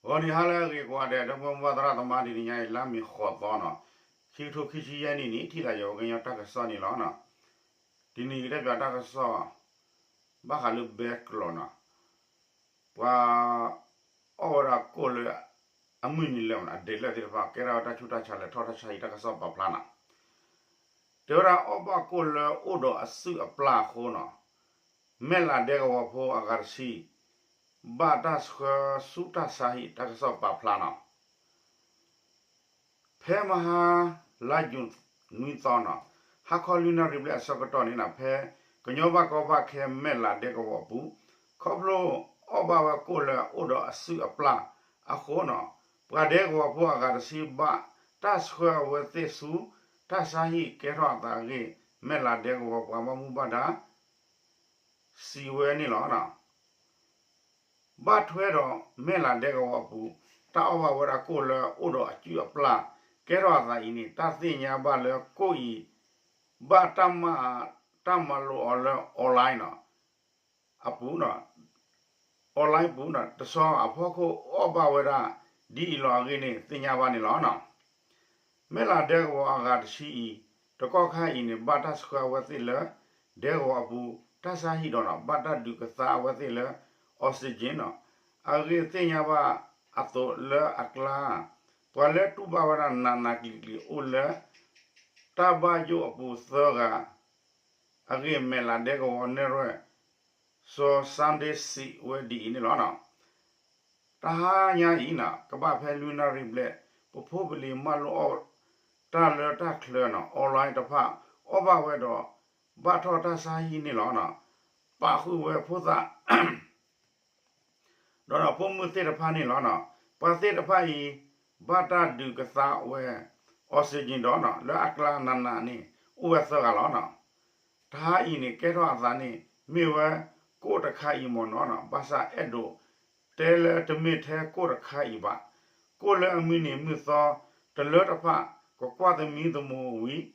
ဂီၤနံၤဟါလၢအဂ့ၤကိးဂၤဒဲး ဒီပုၢ်ဝဲၢ်သရၣ်သမါ တနံၤညါအံၤ လါမ့ၤဃိးသီနီၤ, ခံကထိခံဆံယဲၢ်နံၣ်န့ၣ် ထံၣ်သးယိၤကညီတၢ်ကစီၣ်န့ၣ်လီၤ. တနံၤအံၤကတဲပၠးတၢ်ကစီၣ် ဘၣ်ဃးလၢဘဲကျိၤနီၤ, ပှၤအီၣ်ဝဲဒၣ်ကိၣ်လၢအမုၢ်နံၤလၢာ် အဒ့လၢာ်သ့ၣ်တဖၣ် ကဲထီၣ်ဝဲတၢ်ဆူးတၢ်ဆါလဲၤထီၣ်တၢ်ဆါဟံၣ်တၢ်ကစီၣ်ပာ်ဖျါနီၤ. တဲဝဲဒၣ်အီၣ်ဘၣ်ကိၣ်လၢအိၣ်ဒီးအစုၣ်အပျၢ်အဃိနီၤ, မဲၢ်လးဒဲကဝီၤဖိအဂၤတဆံ ဘၣ်တၢ်ဆှၢဆူၣ်တၢ်ဆါဟံၣ်တၢ်ကစီၣ်ပာ်ဖျါနီၤ. ဖဲမဟါ လါယူၤ နွံသီနီၤ, ဟါခီလွံၢ်နၣ်ရံၣ်ဘျဲၣ်အဆၢကတီၢ်န့ၣ်နီၤ, ဖဲကညီဘၣ်ကီဘၣ်ခဲမဲၢ်လးဒဲကဝီၤအပူၤ, ခီဖျိအီၣ်ဘၣ်ဝဲကိၣ်လၢအအိၣ်ဒီးအစုၣ်အပျၢ်အဃိနီၤ, ပှၤဒဲကဝီၤဖိအဂၤတဆံဘၣ်တၢ်ဆှၢအဝဲသ့ၣ်ဆူ တၢ်ဆါဟံၣ်ကဲထီၣ်အသးအဂ့ၢ် မဲၢ်လးဒဲကဝီၤပှၤဘၣ်မူဘၣ်ဒါ စံးဝဲန့ၣ်လီၤ. ဘၣ်ထွဲဒီးမဲၢ်လးဒဲကဝီၤအပူၤ တၢ်အီၣ်ဘၣ်ဝဲဒၣ်ကိၣ်လၢအိၣ်ဒီးအစုၣ်အပျၢ် ကဲထီၣ်အသးအံၤန့ၣ် တၢ်သ့ၣ်ညါဘၣ်လၢကိၣ်အံၤ ဘၣ်တၢ်မၤ တၢ်မၤလိာ်အီၤလၢ online နီၤ, အပူၤနီၤ, online ပူၤနီၤ တဆီအဖီခိၣ်အီၣ်ဘၣ်ဝဲဒၣ် ဒ်အံၤလီၤအဂ့ၢ်န့ၣ် သ့ၣ်ညါဘၣ်န့ၣ်လီၤ. မဲၢ်လးဒဲကဝီၤအဂၤတဆံအံၤ တကီၢ်ခါအံၤန့ၣ် ဘၣ်တၢ်ဆှၢအဝဲသ့ၣ်လၢ ဒဲကဝီၤအပူၤ တၢ်ဆါဟံၣ်ဒီးနီၤ ဘၣ်တၢ်ဒုးကသါအဝဲသ့ၣ်လၢ oxygen နီၤ, အဂ့ၢ်သ့ၣ်ညါဘၣ်အသိးလၢအကျါ ပှၤလၢတူၢ်ဘၣ်ဝဲဒၣ်နးနးကျံၤကျံၤအိၣ်လၢ တၢ်ဘၣ်ယိၣ်အပူၤသၢဂၤ အဂ့ၢ် မဲၢ်လးဒဲကဝီၤနဲၣ်ရွဲၣ် စီၤ Sunday စံးဝဲဒ်အံၤန့ၣ်လီၤ. တဟါညါအံၤနီၤ ကဘၣ်ဖဲလွံၢ်နၣ်ရံၣ်ဘျဲၣ် ပဖိပလံၤမၢလိအီၣ်တၢ်လၢတၢ်ချၢနီၤ online တဖၣ် အီၣ်ဘၣ်ဝဲဒီး ဘၣ်ထီၣ်တၢ်ဆါဟံၣ်န့ၣ်လီၤ. ပာ်ဃုာ်ဝဲဖိသၣ် ဒီးဒီးဖိမုၣ်သ့ၣ်တဖၣ်န့ၣ်လီၤ. ပှၤသ့ၣ်တဖၣ်အံၤ ဘၣ်တၢ်ဒုးကသါဝဲ oxygen ဒီးနီၤ လၢအကျါနးနးန့ၣ် အိၣ်ဝဲသၢဂၤလီၤ. တဟါအံၤန့ၣ် ကဲထီၣ်အသးန့ၣ် မ့ၢ်ဝဲကိၣ်တခါအံၤမ့ၢ်နီၤနီၤ ဘၣ်ဆၣ်အဲၣ်ဒိးတဲလၢတမ့ၢ်ထဲကိၣ်တခါအံၤဘၣ်. ကိၣ်လၢအမုၢ်နံၤမုၢ်သီ တလၢတဖၣ် ကကွၢ်သမံသမိးဝံၤ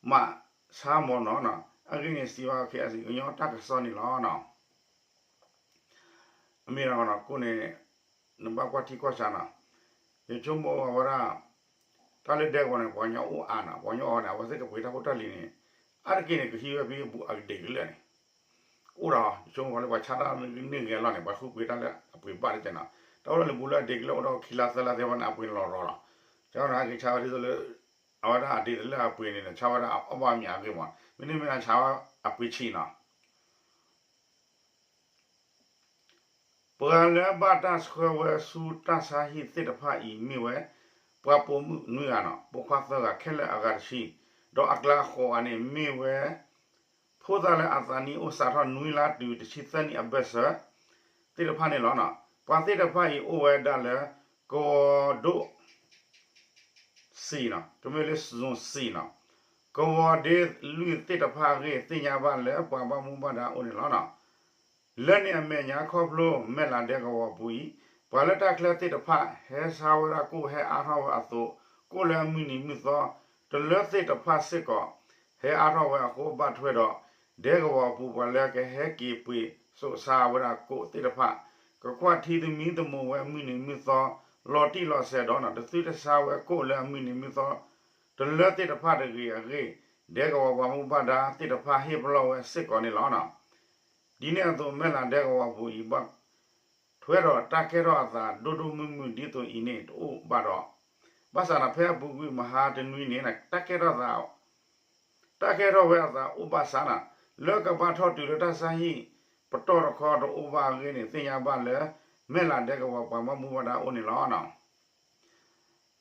မးဆါမ့ၢ်နီၤနီၤ အဂ့ၢ်န့ၣ် စံးဝဲ KIC ကညီတၢ်ကစီၣ်န့ၣ်လီၤ. အမ့ၢ်ဒ်ကိၣ်န့ၣ် နဘၣ်ကွၢ်ထံကွၢ်ဆးနီၤ, ယဆိကမိၣ်ဝဲဒၣ် တၢ်လၢဒဲကဝီၤန့ၣ် ပှၤကညီအိၣ်အါနီၤ ပှၤကညီအီၤန့ၣ် အဝဲသ့ၣ်ကပှ့ၤတၢ်ဖိတၢ်လံၤန့ၣ် အါတက့ၢ်န့ၣ် ကဟံးဝဲဖဲအဘူးအကဒ့ၣ်ကလၢာ်န့ၣ် အိၣ်ဒီး ယဆိကမိၣ်လၢပှၤဆါတၢ်န့ၢ်ဂဲၤလီၤန့ၣ် ပှၤဃုပှ့ၤတၢ်လၢအပှ့ၤဘၣ်တက့ၢ်နီၤ, တၢ်အိၣ်လၢနဘူးလၢအဒ့ၣ်ကလၢာ်အိၣ်ဒီးခံလါသၢလါသ့ၣ်တဖၣ်န့ၣ် အပှ့ၤလီၤရီၤလီၤ. ကန့ၣ်က့ၤဆါဝဲဒ်သိးလၢ အဝဲဒၣ်အဒ့ၣ်တလၢအပှ့ၤန့ၣ် ဆါဝဲဒၣ်အီၣ်ဘၣ်မ့ၢ်အဂ့ၢ်မး မ့တမ့ၢ်ဆါဝဲအပှ့ၤဆံးနီၤ ပှၤလၢဘၣ်တၢ်ဆှၢဝဲဆူတၢ်ဆါဟံၣ်သ့ၣ်တဖၣ်အံၤမ့ၢ်ဝဲ ပှၤပိာ်မုၣ်နွံဂၤနီၤ ပိာ်ခွါသၢဂၤ ခဲလၢာ်အဂၤတဆံ, ဒီးအကျါဃိးဂၤန့ၣ် မ့ၢ်ဝဲ ဖိသၣ်လၢအသးနံၣ်အိၣ်စးထီၣ်နွံလါတုၤတဆံသၢနံၣ်အဘၢၣ်စၢၤ သ့ၣ်တဖၣ်န့ၣ်လီၤ. ပှၤသ့ၣ်တဖၣ်အံၤအိၣ်ဝဲဒၣ်လၢ ကဝီၤဒိၣ် စံးနီၤ တမ့ၢ်လၢ zone စံးနီၤ ကဝီၤဒ့လွံၢ်သ့ၣ်တဖၣ်အဂ့ၢ် သ့ၣ်ညါဘၣ်လၢပှၤဘၣ်မူဘၣ်ဒါအိၣ်န့ၣ်လီၤ. လၢန့ၣ်အမဲာ်ညါခီဖျိ မဲၢ်လးဒဲကဝီၤအပူၤအံၤ ပှၤလၢတၢ်ချၢသ့ၣ်တဖၣ် ဟဲဆါဝဲဒၣ်ကိၣ်ဟဲအါထီၣ်ဝဲအသိး ကိၣ်လၢအမုၢ်နံၤမုၢ်သီ တလၢသ့ၣ်တဖၣ်စ့ၢ်ကီး ဟဲအါထီၣ်ဝဲအဃိ ဘၣ်ထွဲဒီး ဒဲကဝီၤအပူၤပှၤလၢကဟဲက့ၤပှ့ၤစိးဆါဝဲဒၣ်ကိၣ်သ့ၣ်တဖၣ် ကကွၢ်ထံသမံသမိးဝဲမုၢ်နံၤမုၢ်သီ လီၤတံၢ်လီၤဆဲးဒီးနီၤ တသုတဆါဝဲကိၣ်လၢအမုၢ်နံၤမုၢ်သီ တလၢသ့ၣ်တဖၣ်တဂ့ၤအဂ့ၢ် ဒဲကဝီၤပှၤမူဘၣ်ဒါသ့ၣ်တဖၣ်ဟ့ၣ်ပလီၢ်ဝဲစ့ၢ်ကီးန့ၣ်လီၤ. ဒ်န့ၣ်အသိး မဲၢ်လးဒဲကဝီၤအပူၤအံၤ ဘၣ်ထွဲဒီးတၢ်ကဲထီၣ်အသးဒိၣ်ဒိၣ်မုၢ်မုၢ်ဒ်သိးအံၤန့ၣ်တအိၣ်ဘၣ်ဒီး ဘၣ်ဆၣ်န့ၣ် ဖဲအပူၤကွံာ်မဟါတနွံန့ၣ် တၢ်ကဲထီၣ်သး တၢ်ကဲထီၣ်ဝဲအသးအိၣ်ဘၣ်ဆၣ်န့ၣ် လၢကဘၣ်ထီၣ်တုၤလၢတၢ်ဆါဟံၣ်ပတီၢ်တခီတအိၣ်ဘၣ်အဂ့ၢ်န့ၣ် သ့ၣ်ညါဘၣ်လၢ မဲၢ်လးဒဲကဝီၤပှၤဘၣ်မူဘၣ်ဒါအိၣ်န့ၣ်လီၤ.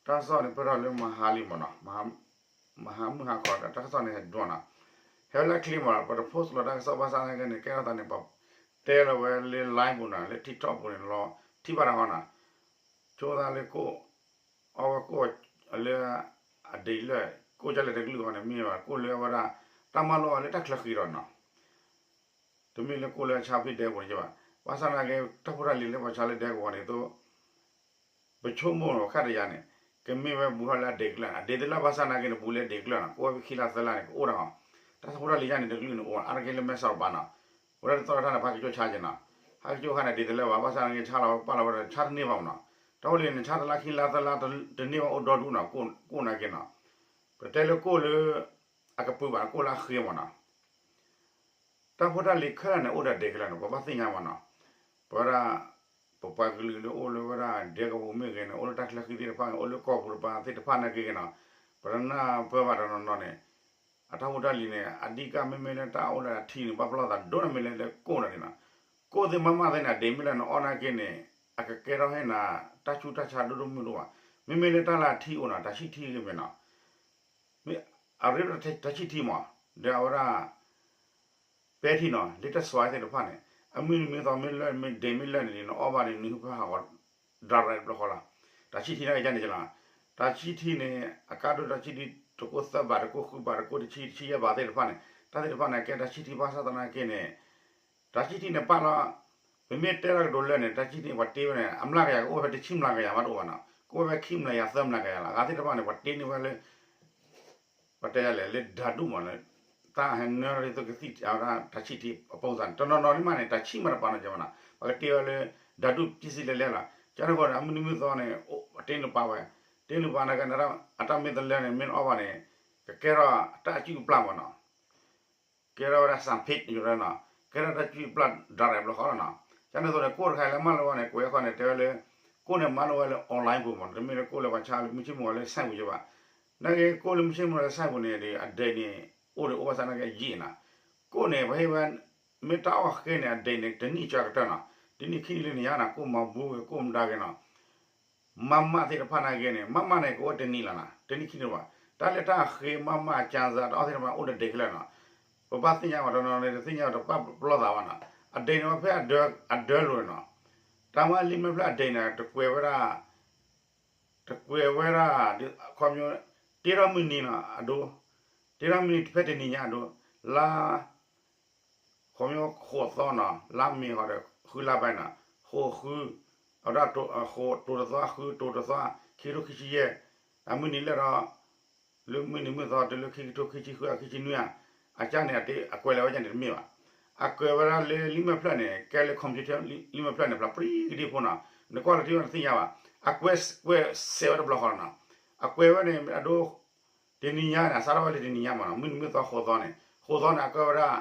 တၢ်ကစီၣ်န့ၣ် ပၢၢ်ထီၣ်လၢမဟါလံမ့ၢ်နီၤ, မဟါမုၢ်ဟါခီ တၢ်ကစီၣ်န့ၣ် ဟဲဒိၣ်နီၤ, ဟဲလၢချ့မ့ၢ်နီၤ, ပတ post လီၤတၢ်ကစီၣ်ဘၣ်ဆၣ်သနာ်က့န့ၣ် ကဲထီၣ်သးန့ၣ် ပတဲလီၤဝဲလၢ line ပူၤနီၤ, လၢ TikTok ပူၤန့ၣ်လီၤ ထံၣ်ဘၣ်တၢ်ဟီနီၤ, ဆိသးလၢကိၣ် အဝဲကိၣ်လၢ အဒ့ၣ်လၢ ကိၣ်ကလဲၣ်တကလုာ်အီၤန့ၣ် မ့ၢ်ဘၣ်ကိၣ်လၢအဝဲဒၣ် တၢ်မၢလီၤအီၤလၢတၢ်ချၢဃံဒီးနီၤ တမ့ၢ်လၢကိၣ်လၢအဆါဖဲဒဲကဝီၤန့ၣ်ဘၣ်. ဘၣ်ဆၣ်သနာ်က့ တၢ်ဖိတၢ်လံၤလၢပှၤဆါလၢဒဲကဝီၤန့ၣ်သိး ပဆိကမိၣ်ခါတယၤန့ၣ် ကမ့ၢ်ဝဲဘူးထီၣ်လၢအဒ့ၣ်ကလၢာ်န့ၣ် အဒ့ၣ်တလၢဘၣ်ဆၣ်သနာ်က့န့ၣ် ဘူးလၢအဒ့ၣ်ကလၢာ်န့ၣ် ကအိၣ်ဝဲဖဲခံလါသၢလါန့ၣ် ကအိၣ်ဒၣ်အီၤ, တၢ်ဖိတၢ်လံၤယါန့ၣ် တကလုာ်န့ၣ်အိၣ် အါတက့ၢ်လၢမဲဆီးတပၤနီၤ, ဝဲဒၣ်တသီၣ်တထါန့ၣ် ပှၤကကၠိၣ်ဆါက့ၤနီၤ, ဟးကကၠိၣ်ခါန့ၣ် ဒ့ၣ်တလၢဘၣ် ဘၣ်ဆၣ်သနာ်က့ ဆါလီၤဝဲပာ်လီၤဝဲဒီး ဆါတန့ၢ်ဘၣ်မ့ၢ်နီၤ, တၢ် တၢ်ဖိလံၤန့ၣ် ဆါတလါခံလါသၢလါတန့ၢ်ဘၣ်အိၣ်ဒီဒူၣ်နီၤ, ကိၣ်နာ်က့နီၤ, ပတဲလၢကိၣ်လၢ အကပုာ်ဘၣ်ကိၣ်လၢအဃ့မ့ၢ်နီၤ, တၢ်ဖိတၢ်လံၤခဲလၢာ်န့ၣ် အိၣ်ဒီးဒဲးခဲလၢာ်န့ၣ် ပဘၣ်သ့ၣ်ညါမ့ၢ်နီၤ, ပဝဲဒၣ် ပပှၤကလုာ်လၢအိၣ်လၢဝဲဒၣ်ဒဲကဝီၤမ့ၢ်ဂ့ၤန့ၣ် အိၣ်လၢတၢ်ချၢဃံသ့ၣ်တဖၣ် အိၣ်လၢကီၢ်ပူၤတပၤသ့ၣ်တဖၣ်နာ်က့ဂ့ၤနီၤ, ပတနၢ်ပၢၢ်ဘၣ်တနီၤနီၤန့ၣ် အတၢ်ဖိတၢ်လံၤန့ၣ် အဓိကမ့မ့ၢ်လၢတၢ်အိၣ်ဒီးအထံန့ၣ် ဘၣ်ပလီၢ်သးဒိၣ်န့ၣ်မ့ၢ်လၢကိၣ်န့ၣ်နီၤ, ကိၣ်သ့ၣ်မးမးသ့ၣ်န့ၣ် အဒဲးမ့ၢ်လၢနအီၣ်နာ်က့န့ၣ် အကကဲထီၣ်ဟ့ၣ်နၤ တၢ်ဆူးတၢ်ဆါဒိၣ်ဒိၣ်မုၢ်ဒိၣ်ဘၣ်, မ့မ့ၢ်လၢတၢ်လၢအထံအိၣ်နီၤ တၢ်ဆံၣ်ထံဂ့ၤမ့ၢ်နီၤ, မ့ၢ်အရ့ဒိၣ်တၢ်ဆံၣ်ထံမး ဒီးအဝဲဒၣ် ပဲထံနီၤ လ့တၢ်စွါသ့ၣ်တဖၣ်န့ၣ် အမုၢ်နံၤမုၢ်သီမ့ၢ်လၢမ့ၢ်ဒဲးမ့ၢ်လၢန့ၣ် နအီၣ်ဘၣ်န့ၣ် နဟၢဖၢဟးဂီၤ ဒၣ်ရဲၣ်တဘျီဃီလီၤ, တၢ်ဆံၣ်ထံနာ်က့န့ၣ်လီၤ, တၢ်ဆံၣ်ထံန့ၣ် အကါဒိၣ်တၢ်ဆံၣ်ထံတကိးသၢဘးတကိးဃုဘးတကိးတဆံတဆံယဲၢ်ဘးသ့ၣ်တဖၣ်န့ၣ် တၢ်သ့ၣ်တဖၣ်န့ၣ် ကဲတၢ်ဆံၣ်ထံဘၣ်ဆၣ်သနာ်က့န့ၣ် တၢ်ဆံၣ်ထံန့ၣ်ပာ်လီၤ, ပမ့ၢ်တဲတၢ်ကတိၤလၢာ်န့ၣ် တၢ်ဆံၣ်ထံန့ၣ် ပှၤတ့ဝဲန့ၣ် အမျးကယၤကအိၣ်ဝဲဖဲတဆံမျးကယၤမးတအိၣ်ဘၣ်နီၤ, ကအိၣ်ဝဲဖဲခံမျးကယၤသၢမျးကယၤလီၤ, အဂၤသ့ၣ်တဖၣ်န့ၣ် ပှၤတ့န့ၢ်ဝဲလၢ ပတဲယၤလဲၣ် လၢဓာတုမးလၢ တၢ်ဟဲနၢရ့သိးကသံၣ်အဝဲဒၣ် တၢ်ဆံၣ်ထံအပိာ်သးန့ၣ် တနီၤနီၤန့ၣ်မးန့ၣ် တၢ်ဆံၣ်မးတပာ်နီၤကဲမးနီၤ ပှၤကတ့ဝဲလၢ ဓာတုပစ္စည်း လဲၤလဲၤလီၤ, ကန့ၣ်ဃိန့ၣ် အမုၢ်နံၤမုၢ်သီန့ၣ် တ့နုာ်ပာ်ဝဲ, တ့နုာ်ပာ်နာ်က့န့ၣ် အတၢ်မ့ၢ်တလၢန့ၣ် မ့ၢ်နအီၣ်ဘၣ်န့ၣ် ကကဲထီၣ်တၢ်အစုၣ်အပျၢ်မးနီၤ ကဲထီၣ်ဝဲဒၣ် สารพิษ ယိၤနီၤ, ကဲထီၣ်တၢ်စုၣ်ပျၢ်ဒၣ်ရဲၣ်ဘျီဃီလီၤနီၤ, ကန့ၣ်သိးန့ၣ် ကိၣ်တခါလၢမၤလိဝဲန့ၣ် ကွဲးဃီန့ၣ် တဲဝဲလၢ ကိၣ်န့ၣ်မၤလိဝဲလၢ online ပူၤမး တမ့ၢ်လၢကိၣ်လၢပှၤဆါလၢမုၢ်ဆ့ၣ်မုၢ်ဂီၤလၢ ဆိုင်ပူၤ ယဘၣ်, နာ်က့ကိၣ်လၢမုၢ်ဆ့ၣ်မုၢ်ဂီၤလၢ ဆိုင်ပူၤန့ၣ်ဒီး အဒဲးန့ၣ် အိၣ်ဒီးအိၣ်ဘၣ်ဆၣ်နာ်က့ယံာ်နီၤ, ကိၣ်န့ၣ် ပဟ့ၣ်ဝဲ မ့ၢ်တၢ်အီၣ်ဃ့န့ၣ် အဒဲးန့ၣ် တနံၣ်ကၢကတၢၢ်နီၤ, တနံၣ်ခံနံၣ်လၢန့ၣ်ညါနီၤ ကိၣ်မၤဘူဂ့ၤ ကိၣ်မဒါဂ့ၤနီၤ မးမးသ့ၣ်တဖၣ်နာ်က့န့ၣ် မးမးန့ၣ် ကအိၣ်တနံၣ်လီၤနီၤ တနံၣ်ခံနံၣ်ဘၣ်, တၢ်လၢတၢ်ဃ့မးမး ကၠၤစၢ် တၢ်အီၣ်သ့ၣ်တဖၣ်အိၣ်ဒီးဒဲးခဲလၢာ်နီၤ, ပဘၣ်သ့ၣ်ညါဘၣ်တနီၤနီၤန့ၣ် တသ့ၣ်ညါတပာ်ပလီၢ်သးဘၣ်နီၤ, အဒဲးန့ၣ်ဝဲဖဲအဒၢလိၤနီၤ, တၢ်မ့ၢ်လံာ်မဲာ်ဖျၢၣ်အဒဲးန့ၣ် တကွဲးဝဲဒၣ် တကွဲးဝဲဒၣ် ခီပညီ တ့ထီၣ်မုၢ်နံၤနီၤ အဒိ, တ့ထီၣ်မုၢ်နံၤဖဲတနံၤညါအဒိ, လါ ခီပညီဃိးသီနီၤ လါမ့ၤဃီဒီး ဃုလါဘၣ်နီၤ, ဃိးဃု, အဝဲဒၣ်ဃိးတိၤတသီ ဃုတိၤတသီ ခံကထိခံဆံယဲၢ်, အမုၢ်နံၤလၢဒီး လၢမုၢ်နံၤမုၢ်သီတုၤလၢခံကထိခံဆံဃု ခံဆံနွံဧါ, အကၢ်န့ၣ် အကွဲးလီၤဝဲဒၣ်န့ၣ်တမ့ၢ်ဘၣ်, အကွဲးဝဲဒၣ်လၢလံာ်မဲာ်ဖျၢၣ်န့ၣ် ကဲလၢ computer လံာ်မဲာ်ဖျၢၣ်န့ၣ် ဖျါပြံကဒံဖိနီၤ, နကွၢ်လၢထံဝဲတသ့ၣ်ညါဘၣ်, အကွဲးကွဲးစဲးဝဲတဘျီဃီလီၤနီၤ, အကွဲးဝဲန့ၣ် အဒိ တနံၤညါန့ၣ် အစးထီၣ်ဝဲလၢတနံၤညါမးနီၤ မုၢ်နံၤမုၢ်သီဃိးသီန့ၣ် ဃိးသီန့ၣ် အကၢ်ဝဲဒၣ်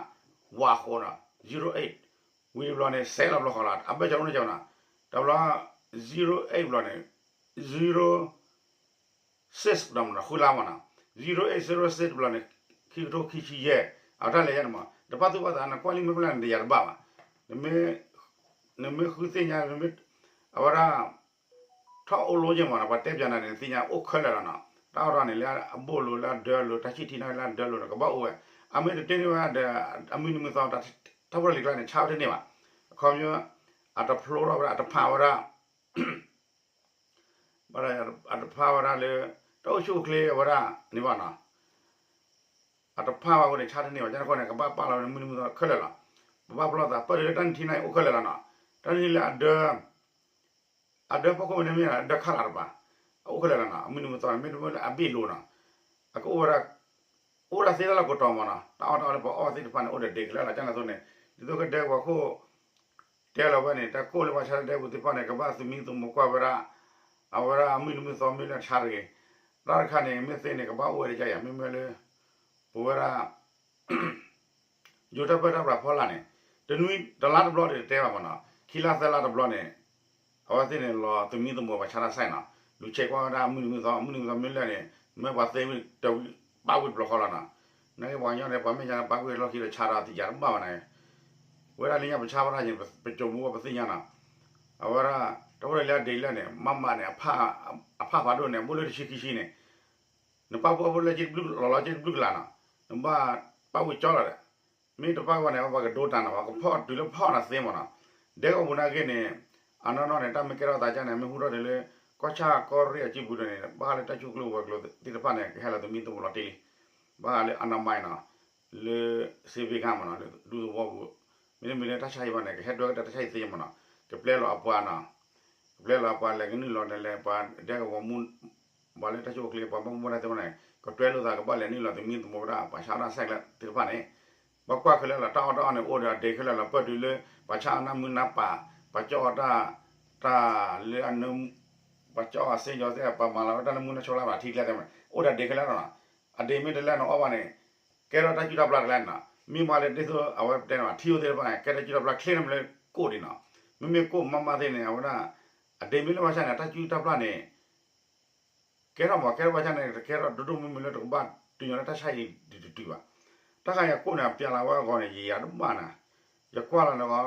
ဝးဃိးနီၤ zero eight, ဝံၤတဘျီန့ၣ် စဲးလီၤဘျီဃီလီၤ အဘၢၣ်စၢၤအိၣ်န့ၣ်ကီးနီၤ, တဘျီ zero eight ဘျီန့ၣ် zero six ဒီးမနီၤ ဃုလါမးနီၤ zero eight zero six တဘျီန့ၣ် ခံကထိခံဆံယဲၢ်, အတၢ်လဲၤယါန့ၣ်မး တပာ်သူၣ်ပာ်သး နကွၢ်လံာ်မဲာ်ဖျၢၣ်န့ၣ် တယာ်တဘၣ်ဘၣ်, နမ့ၢ်ဃုသ့ၣ်ညါ အဝဲဒၣ် ထီၣ်အိၣ်လီၤက့မးနီၤ ပှၤတဲပၠးနၤန့ၣ် နသ့ၣ်ညါအိၣ်ခဲလၢာ်လီၤနီၤ, တၢ်အီၣ်တၢ်အီန့ၣ် လၢအဘိၣ်လိၤ လၢအဒၢလိၤ တၢ်ဆံၣ်ထံန့ၣ် လၢအဒၢလိၤန့ၣ် ကဘၣ်အိၣ်ဝဲ, အမ့ၢ်တတ့န့ၢ်ဝဲဒီး အမုၢ်နံၤမုၢ်သီ တၢ်ဖိတၢ်လံၤကျါန့ၣ် ဆါဝဲတန့ၢ်ဘၣ်, အခီပညီ အတဖျိထီၣ်ဝဲဒၣ် အတဖးဝဲဒၣ် ဘၣ်ဒီး အတဖးဝဲဒၣ်လၢ တၢ်အိၣ်ဆူၣ်အိၣ်ချ့အဝဲဒၣ်န့ၣ်ဘၣ်နီၤ, အတဖးဘၣ်အဃိန့ၣ် ဆါတန့ၢ်ဘၣ် ကန့ၣ်အဃိန့ၣ် ကဘၣ်ပာ်လီၤဝဲန့ၣ် မုၢ်နံၤမုၢ်သီခဲလၢာ်လီၤ, ပဘၣ်ပလီၢ်သး ပၢၢ်တုၤလၢတၢ်နုၢ်ထံန့ၣ်အိၣ်ခဲလၢာ်လီၤနီၤ, တၢ်နုၢ်ထံလၢအဒၢ အဒၢဖီခိၣ်န့ၣ်မ့ၢ်အဒၢခးလၢ်တပၤ, အအိၣ်ခဲလၢာ်လီၤနီၤ, အမုၢ်နံၤမုၢ်သီန့ၣ် မ့တမ့ၢ်လၢအဘ့ၣ်လိၤနီၤ, အကအိၣ်ဝဲဒၣ် အိၣ်ဒၣ်သ့တၢ်လီၢ်ကိးတီၤမးနီၤ, တၢ်အီၣ်တၢ်အီလၢပှၤအီၣ်သ့ၣ်တဖၣ်န့ၣ် အိၣ်ဒီးဒဲးကလၢာ်လီၤ, ကန့ၣ်အသိးန့ၣ် ဒ်သိးကဒဲကဝီၤခိၣ် တဲလီၤဝဲန့ၣ် တၢ်ကိၢ်လၢပှၤဆါတၢ်ဒဲပူၤသ့ၣ်တဖၣ်န့ၣ် ကဘၣ်သမံသမိးကွၢ်ဝဲဒၣ် အဝဲဒၣ်အမုၢ်နံၤမုၢ်သီမ့ၢ်လၢဆါတဂ့ၤ, တၢ်တခါန့ၣ် မ့ၢ်သ့န့ၣ် ကဘၣ်အိၣ်ဝဲဒၣ်ယါယါ မ့မ့ၢ်လၢ ပဝဲဒၣ် ယိၤတၢ်ပၢတၢ်ပြးဖီလာ်န့ၣ် တနွံတလါတဘျီဒီးတတဲဘၣ်မးနီၤ, ခံလါသၢလါတဘျီန့ၣ် အဝဲသ့ၣ်န့ၣ် လီၤသမံသမိးပှၤဆါတၢ်စဲးနီၤ, လူၤဆဲးကွၢ်ဝဲဒၣ်မုၢ်နံၤမုၢ်သီ မုၢ်နံၤမုၢ်သီမ့ၢ်လၢာ်န့ၣ် မ့ၢ်ပှၤသ့ဝံၤတဝံၤ ပာ်ဝံၤတဘျီဃီလီၤနီၤ, နာ်က့ပှၤကညီန့ၣ် ပှၤမဲာ်ညါန့ၣ် ပာ်ဝံၤလီၢ်ခံဒီးဆါတၢ်သ့ၣ်ယါတဘၣ်ဘၣ်န့ၣ်, ဝဲဒၣ်လၢညါပဆါဝဲဒၣ်န့ၣ် ပစိာ်မူဝဲပသ့ၣ်ညါနီၤ, အဝဲဒၣ် တၢ်အိၣ်လၢလၢအဒ့လၢာ်န့ၣ် မးမးန့ၣ် အဖးဖးဒိၣ်န့ၣ် အဘိၣ်လၢတဆံခံဆံန့ၣ် နပာ်ပှၤဖိလၢက့တဘျုးလီၤလီၤက့တဘျုးကလာ်နီၤ, နဘၣ်ပာ်ဝံၤကၠီလီၤဒီး, မ့ၢ်တပာ်ဝဲန့ၣ် ပှၤကဒိတၢ်နီၤ ပှၤကဖီၣ်တုၤလၢဖီၣ်နီၤသ့မးနီၤ, ဒဲကဝီၤပူၤနာ်က့န့ၣ် အနီၢ်နီၢ်န့ၣ် တၢ်မ့ၢ်ကဲထီၣ်သးကၢ်န့ၣ် မ့ၢ်ဟူထီၣ်တုၤလၢ ကီၢ်ဆၣ်ကီၢ်ရ့ၣ်အစုပူၤန့ၣ် ဘၣ်ဃးလၢတၢ်စူၢ်ကျိၤဝဲၤကျိၤသ့ၣ်တဖၣ်န့ၣ် ကဟဲလီၤသမံသမိးလီၤတံၢ်လံ, ဘၣ်ဃးလၢအနီၢ်မါနီၤ, လၢစ့ဘ့ကါမးနီၤ လၢဒူသဝီပူၤ, မ့တမ့ၢ်လၢတၢ်ဆါဟံၣ်ဘၣ်န့ၣ် ကဟဲဒွဲၣ်ကဒီးတၢ်ဆါဟံၣ်သ့မးနီၤ, ကပျဲလီၤအပှၤနီၤ ကပျဲလီၤအပှၤလဲၤကနုာ်လီၤန့ၣ်လဲၤပှၤဒဲကဝီၤမူ ပှၤလၢတၢ်ဆိၣ်အချ့ ပှၤဘၣ်မူဘၣ်ဒါသ့ၣ်တဖၣ်န့ၣ် ကတွဲလိာ်သးကဘၣ်လဲၤနုာ်လီၤသမံသမိးဝဲဒၣ် ပှၤဆါတၢ်ဆဲးကျၢသ့ၣ်တဖၣ်န့ၣ်, ဘၣ်ကွၢ်ခဲလၢာ်လီၤ တၢ်အီၣ်တၢ်အီန့ၣ် အိၣ်ဒီးအဒ့ခဲလၢာ်လီၤ ပၢၢ်တုၤလၢ ပှၤဆါအီၣ်နၢ်မုၢ်နၢ်ပၢ် ပှၤကၠီၣ်အီၣ်တၢ် တၢ်လၢအနၢ ပှၤကၠီအီၤစ့ယီၤသ့ၣ် ပှၤမၤလီၤဝဲတၢ်လၢမူနီၢ်ဆိလၢ်ဘၣ် ထံကျဲသ့ၣ်မး အိၣ်ဒီးဒ့ခဲလၢာ်လီၤနီၤ. အဒ့မ့ၢ်တလဲၣ်နအီၣ်ဘၣ်န့ၣ် ကဲထီၣ်တၢ်စုၣ်တၢ်ပျၢ်တလဲၣ်နီၤ. မ့ၢ်မးလၢဒ်သိးအဝဲတဲန့ၣ် ထံအိၣ်သ့ၣ်တဖၣ်န့ၣ် ကဲထီၣ်စုၣ်တၢ်ပျၢ်ချ့န့ၣ်မ့ၢ်လၢကိၣ်ဒံးနီၤ. မ့မ့ၢ်ကိၣ်မးမးသ့ၣ်န့ၣ် အဝဲဒၣ် အဒ့မ့ၢ်လၢဘၣ်ဆၣ်န့ၣ် တၢ်စုၣ်တၢ်ပျၢ်န့ၣ် ကဲထီၣ်မး ကဲထီၣ်ဘၣ်ဆၣ်န့ၣ် တကဲထီၣ်ဒိၣ်ဒိၣ်မုၢ်မုၢ်လၢတကဘၣ်တုၤညီလၢတၢ်ဆါအံၤဒုးတတုၤဘၣ်. တၢ်ခါအံၤအကိၣ်န့ၣ် အပျးလီၤဝဲအဂီၢ်န့ၣ် ယယၤတဘၣ်နၤ, ယကွၢ်လီၤ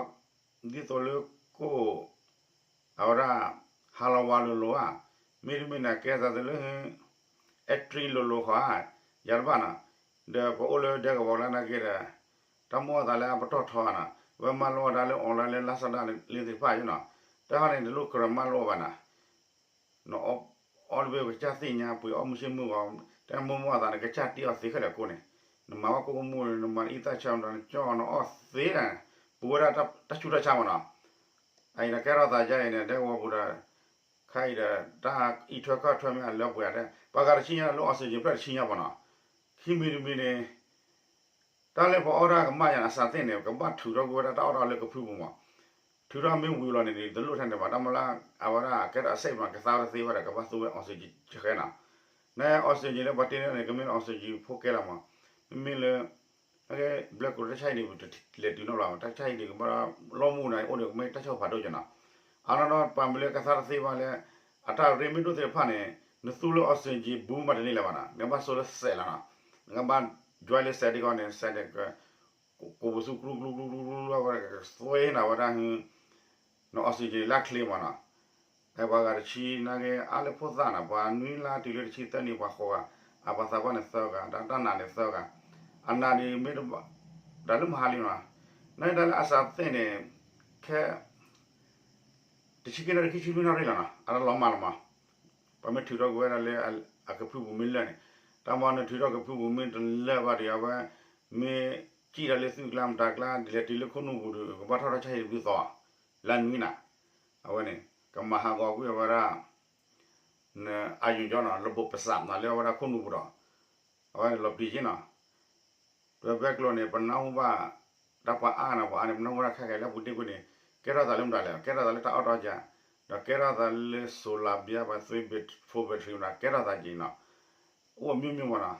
နဂီၢ် ဒ်သိးလၢကိၣ် အဝဲဒၣ် ဟါလီၤဝါလိၤလိၤဧါ, မ့တမ့ၢ်န့ၣ် ကဲသးသုလၢ အဲတြံလိၤလိၤဃီဧါ, ယၤတဘၣ်နီၤ, ဒီးပအိၣ်လၢဒဲကဝီၤကျါနာ်က့ဒီး တၢ်မိၣ်အသးလၢအပတီၢ်ထီဧါနီၤ, ဝဲမၤလိအီၤဒၣ်လၢ online လၢ Lazada လၢသ့ၣ်တဖၣ်ယနီၤ, တၢ်ဟီန့ၣ် တလိၣ်ကြၢးမၤလိအီၤဘၣ်နီၤ နအီၣ်တဘ့ၣ်ကစၢ်သ့ၣ်ညါပှ့ၤအီၣ်မုၢ်ဆ့ၣ်မုၢ်ဂီၤ, တၢ်မိၣ်မိၣ်အသးန့ၣ် ကစၢ်တ့အီၤသ့ခဲလၢာ်ကိၣ်န့ၣ်, နမၤဝဲကိၣ်ကမူၣ်န့ၣ် နမၤအံသၣ်ဆၢမတၤ နကၠီနအီၣ်သ့ဒီး ပူၤဝဲဒၣ်တၢ်ဆူးတၢ်ဆါမးနီၤ, အအံၤန့ၣ်ကဲထီၣ်သးယါအံၤန့ၣ် ဒဲကဝီၤပူၤဒီး ခါအံၤဒီး တၢ်အံးထွဲကွၢ်ထွဲမ့ၢ်အလၢပှဲၤဒဲး ပှၤဂၤတဆံညါလၢ oxygen ဖျၢၣ်တဆံညါမးနီၤ, ခံမံၤတမံၤန့ၣ် တၢ်လၢပအီၣ်တၢ်ကမၣ်ယၤန့ၣ် အစးသ့ၣ်န့ၣ် ကဘၣ်ထုးထီၣ်ကွံာ်ဝဲဒၣ်တၢ်အီၣ်တၢ်အီလၢကဖုပူၤမး, ထုးထီၣ်မ့ၢ်ဝံၤလီၤန့ၣ် တလိၣ်ထဲန့ၣ်ဘၣ်, တၢ်မၤလၢအဝဲဒၣ်ကဲထီၣ်အဆဲးမး ကသါဝဲတသ့ဝဲဒီး ကဘၣ်သူဝဲ oxygen ယဃဲနီၤ, န oxygen လၢပှၤတ့န့ၣ် ကမ့ၢ် oxygen ဖိကဲလီၤမး, မ့မ့ၢ်လၢ ဘျဲၣ်ကျိၤတၢ်ဆါဟံၣ်န့ၣ် ပတလဲၤတုၤနီတဘျီ, တၢ်ဆါဟံၣ်န့ၣ် ကဘၣ်လီမူၢ်န့ၣ် အိၣ်န့ၣ် ကမ့ၢ်တၢ်ဆါဖးဒိၣ်ကနီၤ, အနီၢ်နီၢ်ပှၤမ့ၢ်လၢကသါတသ့ဘၣ်လၢ အတၢ်ရ့မ့ၢ်ဒိၣ်သ့ၣ်တဖၣ်န့ၣ် နသူလၢ oxygen ဘူးမးတန့ၢ်လၢၤဘၣ်နီၤ, နကဘၣ်ဆိလၢစဲးလီၤနီၤ, နကဘၣ် join လၢစဲးဒ်ဂီၢ်န့ၣ် စဲးန့ၣ် ကိးပသူကျူကျူကျူကျူကျူ အဝဲဒၣ်ကသွ့နၤဝဲဒၣ် န oxygen လၢချ့မးနီၤ, ပှၤဂၤတဆံနာ်က့ အါလၢဖိသၣ်နီၤ, ပှၤနွံလါတုၤလၢတဆံသၢနံၣ် ပှၤဃိးဂၤ, အပှၤသးပှၢ်န့ၣ်သၢဂၤ, တၢ်တၢ်နာ်န့ၣ်သၢဂၤ, အနာ်န့ၣ်မ့ၢ်တဘၣ် တၢ်လၢမဟါလံနီၤ, နတၢ်လၢအစးသ့ၣ်န့ၣ် ခဲ တဆံခံနၣ်ရံၣ် ခံဆံလွံၢ်နၣ်ရံၣ်လီၤနီၤ, အတၢ်လီၤမၢ်လီၤမး, ပှၤမ့ၢ်ထုးထီၣ်ကွံာ်ဝဲဒၣ်လၢအကဖုပူၤမ့ၢ်လၢာ်န့ၣ်, တၢ်မၤနထုးထီၣ်ကဖုပူၤမ့ၢ်တလၢာ်ဘၣ်ဒီး အဝဲ မ့ၢ်စံၣ်တၢ်လၢသုးကျါမတၤကျါ ဒ်လဲၣ်တုၤလၢခိၣ်နူာ်ပူၤဒီး ကဘၣ်ထီၣ်တၢ်ဆါဟံၣ်တဘျုးသီ လါနွံနၤ, အဝဲန့ၣ် ကမၤဟးဂီၤကွံာ်အဝဲဒၣ် အယူၢ်ကၠီနီၤ လၢဘိးပစးမးလၢအဝဲဒၣ်ခိၣ်နူာ်ပူၤဒီး အဝဲန့ၣ်လီၤပျံၤက့နီၤ ပဘဲကျိၤန့ၣ် ပနၢ်ဟူဘၣ် တၢ်ပှၤအါန့ၣ် ပှၤအါန့ၣ် ပနၢ်ဟူဘၣ်တၢ်ခဲကဲလၢအပူၤတ့ၢ်ကွံာ်န့ၣ် ကဲထီၣ်သးလၢမတၤလဲၣ် ကဲထီၣ်သးလၢတၢ်အီၣ်တၢ်အီကဲ, ဒီးကဲထီၣ်သးလၢ solar ဘၣ် ပှၤသွ့ phone battery မတၤ ကဲထီၣ်သးက့ၤနီၤ, အိၣ်အမျိုးမျိုးမးနီၤ,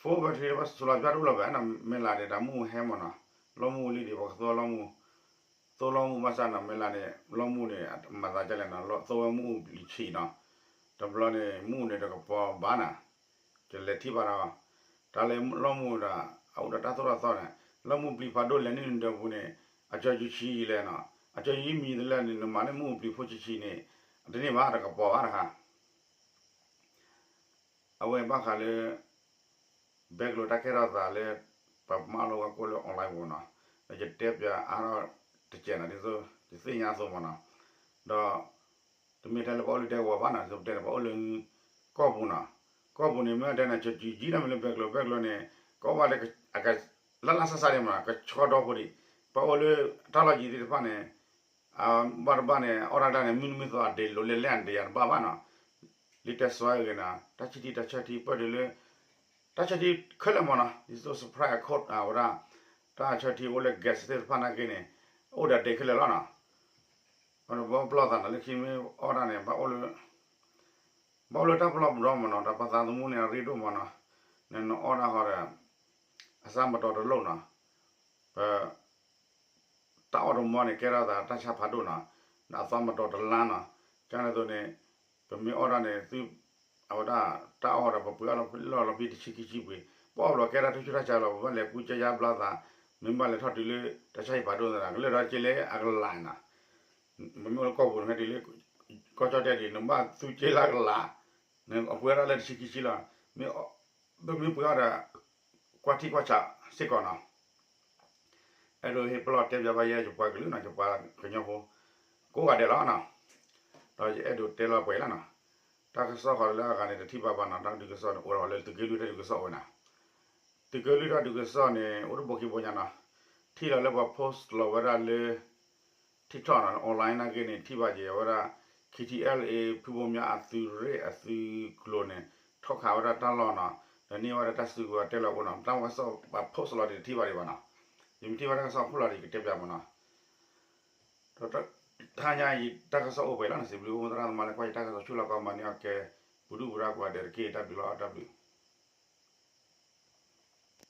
phone battery ဒီး solar ဘၣ်တအိၣ်လၢၤဘၣ်နီၤ, မ့ၢ်လၢဒ်တၢ်မူဟဲမးနီၤ, လီမူလံဒံး ပှၤကသိလီမူ, သိလီမူဘၣ်ဆၣ်နီၤ မ့ၢ်လၢန့ၣ် လီမူန့ၣ် မၤသးဒ်လဲၣ်နီၤ သိဝဲမူအူပျံၤဆံးနီၤ, တဘျီန့ၣ် မူန့ၣ်တကပီၤဘၣ်နီၤ ကလဲၤထံၣ်ဘၣ်ဒီး တၢ်လၢလီမူဒီး အအိၣ်ဒီးတၢ်သိၣ်တၢ်သီန့ၣ် လီမူပျံၤဖးဒိၣ်လဲၤနုာ်နဒၢးပူၤန့ၣ် အကၠီယုဆံယံာ်လဲၣ်နီၤ, အကၠီယုမံၤတလဲၣ်န့ၣ် နမၤလၢမူပျံၤဖိဆံးဆံးန့ၣ် အတန့ၢ်ဘၣ်တကပီၤဘၣ်တခါ အဝဲဘၣ်ဃးလၢ ဘဲကျိၤတၢ်ကဲထီၣ်သးလၢ ပမၤလိဝဲကိၣ်လၢ online ပူၤနီၤ, ဒီးယတဲပၠးအါထီၣ်တစဲးနီၤ ဒ်သိးယသ့ၣ်ညါအသိးမးနီၤ, ဒီး တမ့ၢ်ထဲလၢပှၤအိၣ်လၢဒဲကဝီၤဘၣ်နီၤ ဒ်သိးပတဲန့ၣ် ပှၤအိၣ်လၢ ကီၢ်ပူၤနီၤ, ကီၢ်ပူၤန့ၣ် မ့ၢ်အတဲန့ၣ် ကၠီကၠီယံၤဒၣ်မ့ၢ်လၢဘဲကျိၤ ဘဲကျိၤန့ၣ် ကီၢ်ဘၣ်လၢ လၢ်လၢ်ဆးဆးဒံးမးနီၤ ကဆှီဒီဖိဒံး, ပှၤအိၣ်လၢတၢ်လီၢ်ယံၤသ့ၣ်တဖၣ်န့ၣ် ဘၣ်တဘၣ်န့ၣ် အီၣ်တၢ်ဒၣ်န့ၣ် မုၢ်နံၤမုၢ်သီအဒ့လိာ်လဲၣ်လဲၣ်န့ၣ် တယၤတဘၣ်ဘၣ်နီၤ, လံာ်တဲစွါဂ့ၤနီၤ တၢ်ဆၢထံတၢ်ဆၢထံပၢၢ်ဒ်လၢ တၢ်ဆၢထံခဲလၢာ်မးနီၤ ဒ်သိး supply အခိၣ်အဝဲဒၣ် တၢ်ဆၢထံအိၣ်လၢ gas သ့ၣ်တဖၣ်နာ်က့န့ၣ် အိၣ်ဒီးဒ့ခဲလၢာ်လီၤနီၤ, ဘၣ်ပလီၢ်သးနီၤ လၢခံမ့ၢ်အီၣ်တၢ်န့ၣ် ဘၣ်အိၣ်လၢ ဘၣ်အိၣ်လၢတၢ်ပလီၢ်ပဒီမးနီၤ တၢ်ပသးသမူန့ၣ် အရ့ဒိၣ်မးနီၤ, နနအီၣ်တၢ်ဃီဒီး အစၢ်မတီၤတလိၣ်နီၤ, ပ တၢ်အီၣ်တမီန့ၣ် ကဲထီၣ်သးတၢ်ဆါဖးဒိၣ်နီၤ, ဒီးအသီမတီၤတလါနီၤ, ကန့ၣ်အသိးန့ၣ် ပမ့ၢ်အီၣ်တၢ်န့ၣ် သု အဝဲဒၣ် တၢ်အီၣ်ဃီဒီး ပပှ့ၤအီၣ်လီၤလီၤဖံးတဆံခံဆံပှ့ၤ, ပအီၣ်ဘျီကဲထီၣ်ထူၣ်ဆူၣ်တၢ်ဆါလီၤ ပဘၣ်လဲၤကူကဲယါဘျီသး, မ့ၢ်ဘၣ်လဲၤထီၣ်တုၤလၢ တၢ်ဆါဟံၣ်ဖးဒိၣ်သး ကလၢာ်ဒီးက့လၢအကလးနီၤ, ပမ့ၢ်အိၣ်လၢကီၢ်ပူၤန့ၣ် ဟဲတုၤလၢ ကီၢ်ကၠီၣ်တဲၣ်ဒံး နဘၣ်သူက့လၢအကလး, နပှ့ၤအီၣ်တၢ်လၢတဆံခံဆံလီၤ, မ့ၢ် ပမ့ၢ်ပှ့ၤအီၣ်ဒီး ကွၢ်ထံကွၢ်ဆးစ့ၢ်ကီးနီၤ, အဲၣ်ဒိးဟ့ၣ်ပလီၢ်တဲပၠးဘၣ်ယဲ ယပှၤကလုာ်နီၤ ယပှၤကညီဖိ ကိးဂၤဒဲးလီၤနီၤ, ဒီးယအဲၣ်ဒိးတဲလီၤပှဲၤလီၤနီၤ, တၢ်ကစီၣ်ဃီလၢအဂၤန့ၣ် တထံၣ်ဘၣ်ဘၣ်နီၤ တၢ်ဒုးကစီၣ်န့ၣ် အိၣ်ဒီးလၢသုးက့လွံၢ်တၢ်ဒုးကစီၣ်ဝဲနီၤ, သုးက့လွံၢ်တၢ်ဒုးကစီၣ်န့ၣ် အိၣ်တဘိခံဘိညါနီၤ, ထံၣ်လီၤလၢပှၤ post လီၤဝဲဒၣ်လၢ TikTok နီၤ online နာ်က့န့ၣ် ထံၣ်ဘၣ်က့ၤအဝဲဒၣ် K T L A ဖုဘိမၠါအသုးရ့ၣ်အသုးကျိၤန့ၣ် ထီၣ်ခးဝဲဒၣ်တၢ်လီၢ်နီၤ, ဒီးန့ၢ်ဝဲဒၣ်တၢ်စုကဝဲၤတဲလီၤအဃိနီၤ, တၢ်ကစီၣ်ပှၤ post လီၤဒံးတထံၣ်ဘၣ်ဒံးဘၣ်နီၤ, ယမ့ၢ်ထံၣ်ဘၣ်တၢ်ကစီၣ်ခိၣ်လီၤဒံး ယကတဲပၠးမးနီၤ, ဒီး တဟါညါအံၤ တၢ်ကစီၣ်အိၣ်ပှဲၤလီၤန့ၣ် စံးဘျုးအိၣ်မူသရၣ်သမါလၢကွၢ်ယတၢ်ကစီၣ်ဆူၣ်လီၤကီမၤန့ၢ်အီၤကဲ ပူၤဒုၣ်ပူၤဒါကိးဂၤဒဲးတက့ၢ်. တၢ်ဘျုးလီၤ တၢ်ဘျုး.